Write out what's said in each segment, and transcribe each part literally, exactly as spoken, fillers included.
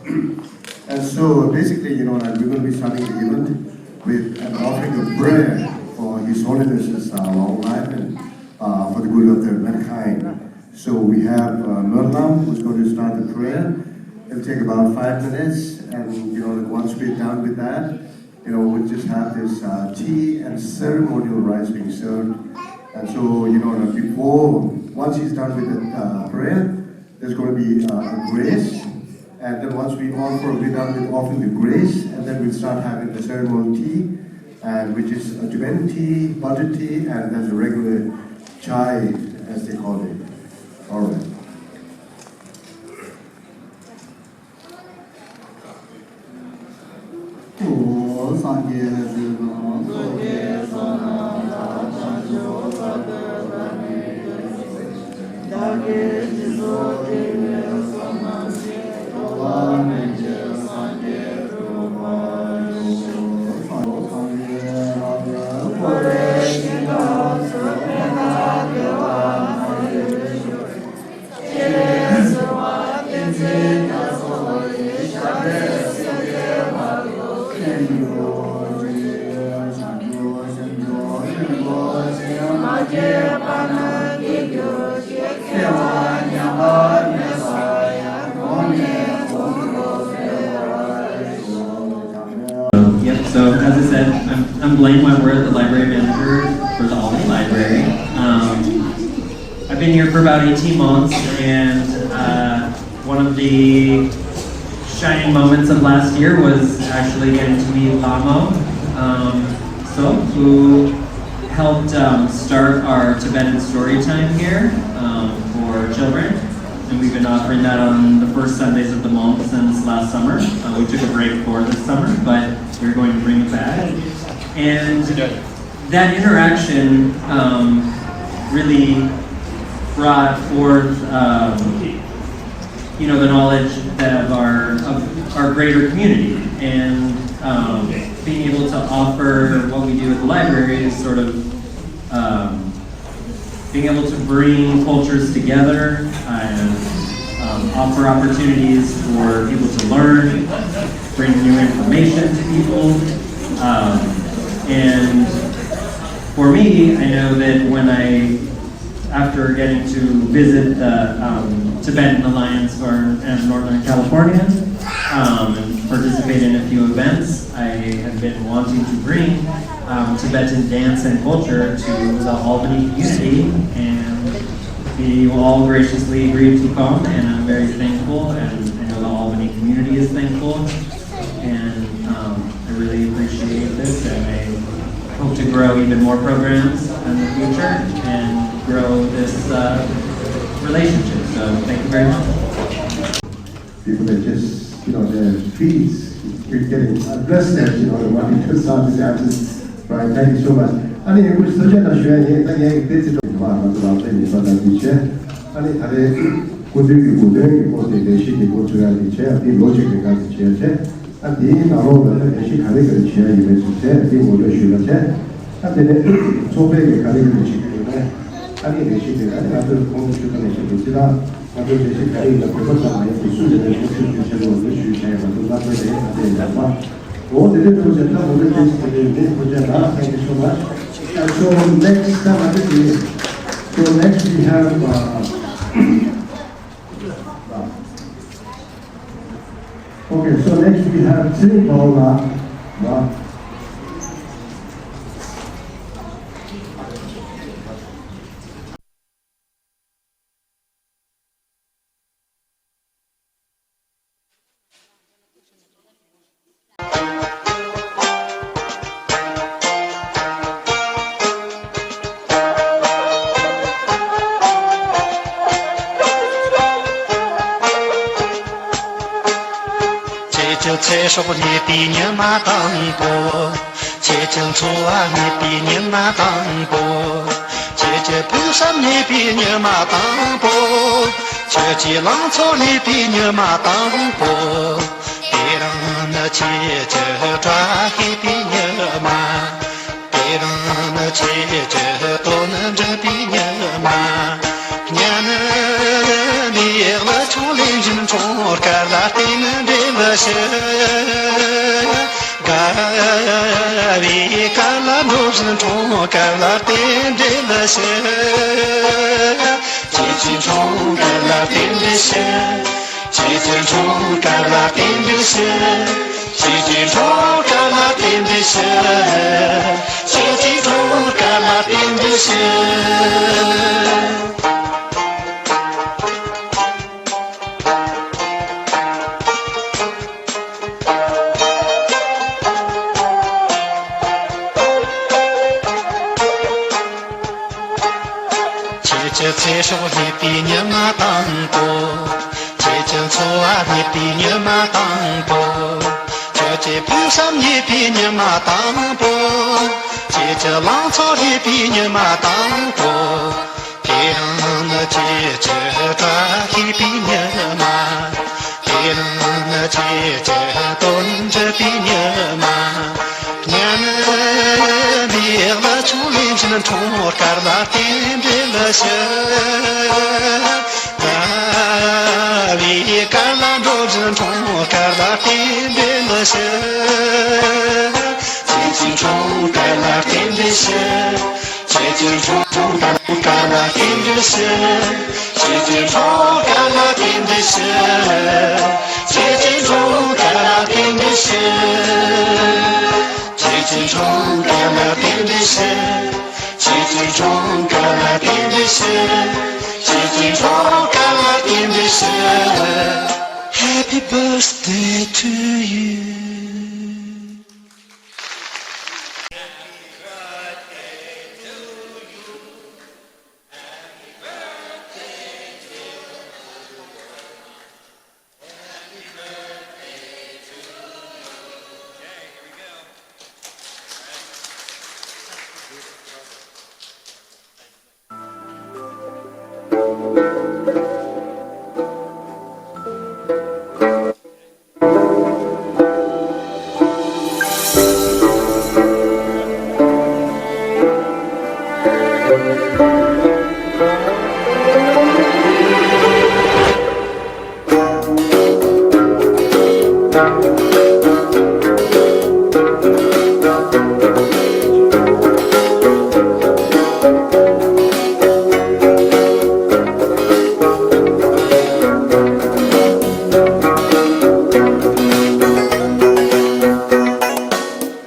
And so basically, you know, like, we're going to be starting the event with an offering of prayer for His Holiness's uh, long life and uh, for the good of the mankind. So we have uh, Lorlam, who's going to start the prayer. It'll take about five minutes, and you know, like, once we're done with that, you know, we'll just have this uh, tea and ceremonial rice being served. And so, you know, like, before, once he's done with the uh, prayer, there's going to be uh, a grace. And then once we offer, we're done with offering the grace, and then we'll start having the ceremonial tea, and which is a Tibetan tea, butter tea, and then the regular chai, as they call it. All right. Yep, so as I said, I'm, I'm Blaine Weber, the library manager for the Albany Library. Um, I've been here for about eighteen months, and uh, one of the shining moments of last year was actually getting to meet Lamo um, So, who helped um, start our Tibetan story time here um, for children. And we've been offering that on the first Sundays of the month since last summer. Uh, we took a break for this summer, but we're going to bring it back. And that interaction um, really brought forth, um, you know, the knowledge of our of our greater community and um, being able to offer what we do at the library is sort of um, being able to bring cultures together and um, offer opportunities for people to learn, bring new information to people. Um, and for me, I know that when I, after getting to visit the um, Tibetan Alliance for um, Northern California um, and participate in a few events, I have been wanting to bring um, Tibetan dance and culture to the Albany community, and you all graciously agreed to come, and I'm very thankful, and I know the Albany community is thankful, and um, I really appreciate this, and I hope to grow even more programs in the future and grow this uh, relationship. So thank you very much. People are just, you know, their feet keep getting blessed, you know, wanting to start the dances. Right, thank you so much. ཨ་ནི་ཡང་ཁུ་སོ་ཆ་ན་ཞུ་ཡ་ཡིན། ད་ངས་དེ་ཚེ་ཏོག་ཙམ་མ་ང་ཚོ་རང་བཙན་ཉེས་པ་དང་འདི་བྱས། ཨ་ནི་ད་རེས་སྐུ་མདུན་གྱི་སྐུ་མདུན་གྱི་སྐོར་དེ་ལས་གཞི་དེ་འགོ་ཚུགས་ཡ་དེ་བྱས། ཨ་དེ་ལོ་གཅིག་གི་སྒང་དེ་བྱས་བྱས། ཨ་དེའི་ནང་ལོགས་ལ་ད་ལས་གཞི་ག་རེ་ག་རེ་བྱེད་ཡ་ཡོད་མེད་ཚུལ་བྱས། ཨ་དེ་ངོ་སྤྲོད་ཞུས་ན་བྱས། ཨ་དེ་ནས་ཚོགས་པས་ཀྱི་ག་རེ་ག་རེ་བྱེད་ཀྱི་ཡོད་མེད། ཨ་ནི་ལས་གཞི་དེ་ག་ནི་ང་ཚོས་ཁོང་ཚོ་ཞུ་ག་ནས་བྱེད་དགོས་ཅི་ལ། ང་ཚོའི་ལས་གཞི་ག་རེ་ཡིན་ན་བོད་པ་ཙམ་མ་ཡིན་པའི་སུ་ལས་ཀ་ཞུ་ཞུ་རྒྱུ་བྱེད་དགོས་འདི་ཞུས་བྱས་ང་ཚོ་ལྟ་ཚོད་རེད། ཨ་དེ་ཡིན་པ། འོ་དེ་འདྲའི་ཐུགས་རྗེ་ཆེ། ད་འོ་དེ་དེ་ཞིག་དེ་འདྲའི་མེད། ཐུགས་རྗེ་གནང་། Thank you so much. And so next time, I think we, so next we have, uh, okay, so next we have Sri Paula. ཁྱེད་ཀྱི་ཚེ་སྲོག་རྙེད་པའི་ཉི་མ་དང་པོ། ཁྱེད་ཀྱི་འཚོ་བ་རྙེད་པའི་ཉི་མ་དང་པོ། ཁྱེད་ཀྱི་ཕུགས་བསམ་རྙེད་པའི་ཉི་མ་དང་པོ། ཁྱེད་ཀྱི་ལང་ཚོ་རྙེད་པའི་ཉི་མ་དང་པོ། དེ་རིང་ནི་ཁྱེད་ཀྱི་བཀྲ་ཤིས་པའི་ཉི་མ། དེ་རིང་ནི་ཁྱེད་ཀྱི་དོན་འགྲུབ་པའི་ཉི་མ། ཉལ་ནི་ལས་ལ་ཆུང་ལས་བཞིན་འཁྲུངས། སྐར་ལ་བལྟས་ནི་འདྲེ། ལ་ཞུ། དགའ་བའི་དཀར་ལ་འགྲོ་བཞིན་འཁྲུངས་དཀར་ལ་རྟེན་འབྲེལ་ལ་ཞུ། ཁྱེད་ཀྱི་འཁྲུངས་དཀར་ལ་རྟེན་འབྲེལ་ཞུ། ཁྱེད་ཀྱི་འཁྲུངས་དཀར་ལ་རྟེན་འབྲེལ་ཞུ། ཁྱེད་ཀྱི་འཁྲུངས་དཀར་ལ་རྟེན་འབྲེལ་ཞུ། ཁྱེད་ཀྱི་འཁྲུངས་དཀར་ལ་རྟེན་འབྲེལ་ཞུ། ཁྱེད་ཀྱི་ཚེ་སྲོག་རྙེད་པའི་ཉི་མ་དང་པོ། ཁྱེད་ཀྱི་འཚོ་བ་རྙེད་པའི་ཉི་མ་དང་པོ། ཁྱེད་ཀྱི་ཕུགས་བསམ་རྙེད་པའི་ཉི་མ་དང་པོ། ཁྱེད་ཀྱི་ལང་ཚོ་རྙེད་པའི་ཉི་མ་དང་པོ། དེ་རིང་ནི་ཁྱེད་ཀྱི་བཀྲ་ཤིས་པའི་ཉི་མ། དེ་རིང་ནི་ཁྱེད་ཀྱི་དོན་འགྲུབ་པའི་ཉི་མ། ཉི་མའི་འདི་ལ་ཆུང་ལེན་ཕྱིན་འཁྲུངས་དཀར་ལ་རྟེན་འབྲེལ་ཞུ། དགའ་བའི་དཀར་ལ་འགྲོ་བཞིན་འཁྲུངས་དཀར་ལ་རྟེན་འབྲེལ་ཞུ། ཁྱེད་ཀྱི་འཁྲུངས་དཀར་ལ་རྟེན་འབྲེལ་ཞུ། ཁྱེད་ཀྱི་འཁྲུངས་དཀར་ལ་རྟེན་འབྲེལ་ཞུ། ཁྱེད་ཀྱི་འཁྲུངས་དཀར་ལ་རྟེན་འབྲེལ་ཞུ། ཁྱེད་ཀྱི་འཁྲུངས་དཀར་ལ་རྟེན་འབྲེལ་ཞུ། ཁྱེད་ཀྱི་འཁྲུངས་དཀར་ལ་རྟེན་འབྲེལ་ཞུ། ཁྱེད་ཀྱི་འཁྲུངས་དཀར་ལ་རྟེན་འབྲེལ་ཞུ། ཁྱེད་ཀྱི་འཁྲུངས་དཀར་ལ་རྟེན་འབྲེལ་ཞུ། Happy birthday to you.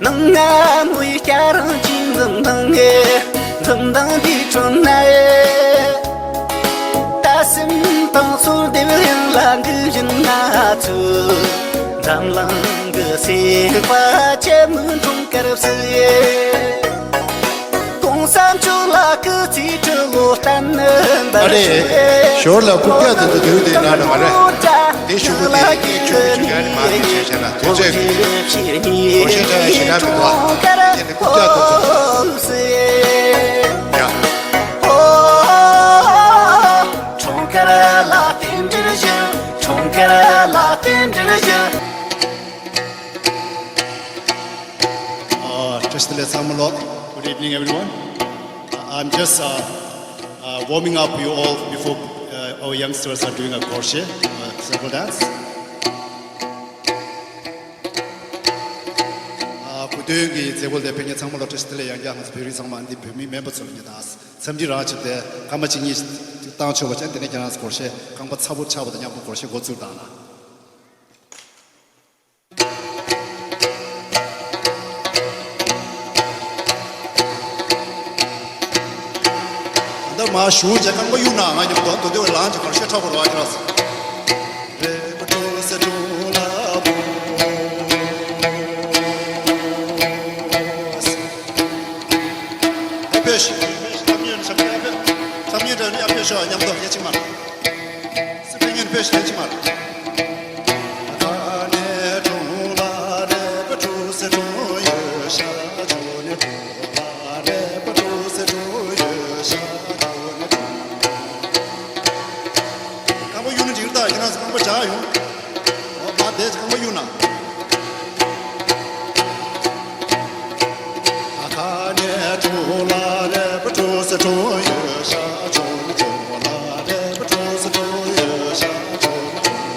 ནང་ང་མོའི་སྐྱ་རང་གཅིག་འཛུམ་མདངས་ངེ་འཛུམ་མདངས་འདི་ཁྲོད་ན། ད་སེམས་དང་ཚོར་འདེབས་ཡང་ལ་འགུལ་བཞིན་ན་ཚུ། འཛམ་གླིང་གི་སེམས་པ་ཆེ་མོའི་འཁྲུངས་སྐར་བསུ་ཡེ། གོང་ས་མཆོག་ལ་སྐུ་ཚེ་ཁྲི་ལོ་བརྟན་ནི་འབར་ཨ་རེ། ཞུ། ཞོར་ལ་རྐུབ་བཀྱག་དེ་ཚོ་དེ་རུ་དེ་ན་ན་མ་རེད། དེ་ཞུ་གི་དེ་ཡིན་ཆོག་ཆོག་ཡ་ནི་མ་རེད། བྱས་བྱས་ན་དེ་ཚོས་གོ་ཤེས་ད་ཞེ་དྲག་མི་འདུག་ཨ། དེ་ནི་རྐུབ་བཀྱག་དེ་ཚོ་ཡ། འཁྲུངས་སྐར་ལ་རྟེན་འབྲེལ་ཞུ། འཁྲུངས་སྐར་ལ་རྟེན་འབྲེལ་ཞུ། Uh, བཀྲ་ཤིས་བདེ་ལེགས་ཚང་མ་ལོ། Good evening, everyone. Uh, I'm just uh, uh, warming up you all before uh, our youngsters are doing a crochet, uh, circle dance. Uh, གོ་སྟོན་གྱི་མཛད་སྒོ་ལ་ཕེབས་མཁན་ཚང་མ་ལོ་བཀྲ་ཤིས་བདེ་ལེགས་ཡང་བསྐྱར། ང་ཚོ་བོད་རིགས་ཚང་མ་འདི་བོད་མི་སྨན་པ་ཚོ་ལ་ཉེ་དང་འཚམས་འདྲི་རང་བྱས་ཏེ་སྐར་མ་གཅིག་གཉིས་བཏང་ཆོག་པ་བྱས། དེ་ནས་ཁྱེད་རང་ཚོ་ཀོར་ཤེ་རྐང་པ་ཚ་པོ་ཆགས་པ་དང་མཉམ་པོ་ཀོར་ཤེ་འགོ་བཙུགས་དང་ལ། ད་མ་ཞུ་བྱས་རྐང་པ་གཡུག་ན་ང་ཉིད་དོ་དོ་དེ་བ་ལང་ཅིག་གར་ཤ་ཁྲག་པོ་ར་བ་ཁྱེད་ར་སི། རེ་པ་ཏྲོ་སེ་ཏྲོ་ལ་བོ་སི། ཨ་ཕེ་ཤི། ཨ་ཕེ་ཤི། ཨ་ཕེ་ཤི། ཨ་ཕེ་ཤི། ཨ་ཕེ་ཤི། ཨ་ཕེ་ཤི། ཨ་ཕེ་ཤི། ཨ་ཕེ་ཤི། ཨ་ཕེ་ཤི། ཨ་ཕེ་ཤི། སི་ཕེ་ཉན་ཕེ་ཤན་ཅི་མར། ཁ་ནེ་ཁྲུང་ལ་རེ་པ་ཁྲུ་སེ་ཁྲུང་ཡོད་ཤ་ཁྲུ་ནེ་ཁྲུང་ལ་རེ་པ་ཁྲུ་སེ་ཁྲུང་ཡོད་ཤ་ཁྲུ་ནེ་ཁྲུང་། རྐང་པ་གཡུག་ན་འགྲིག་རེད་ད། ཡིན་ན་རྐང་པ་འཇག་ཡོང་། འོ་མ་དེ་རྐང་པ་གཡུག་ན། ཁ་ནེ་ཁྲུང་ལ་རེ་པ་ཁྲུ་སེ་ཁྲུང་ཡོད་ཤ་ཁྲུང་ཁྲུང་ལ་རེ་པ་ཁྲུ་སེ་ཁྲུང་ཡོད་ཤ་ཁྲུང་ཁྲུང་།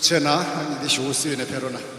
ཆེ་ན་ཨ་ནི་འདི་ཞུ་སྲིད་ནས་ཕེབས་རོགས་གནང་།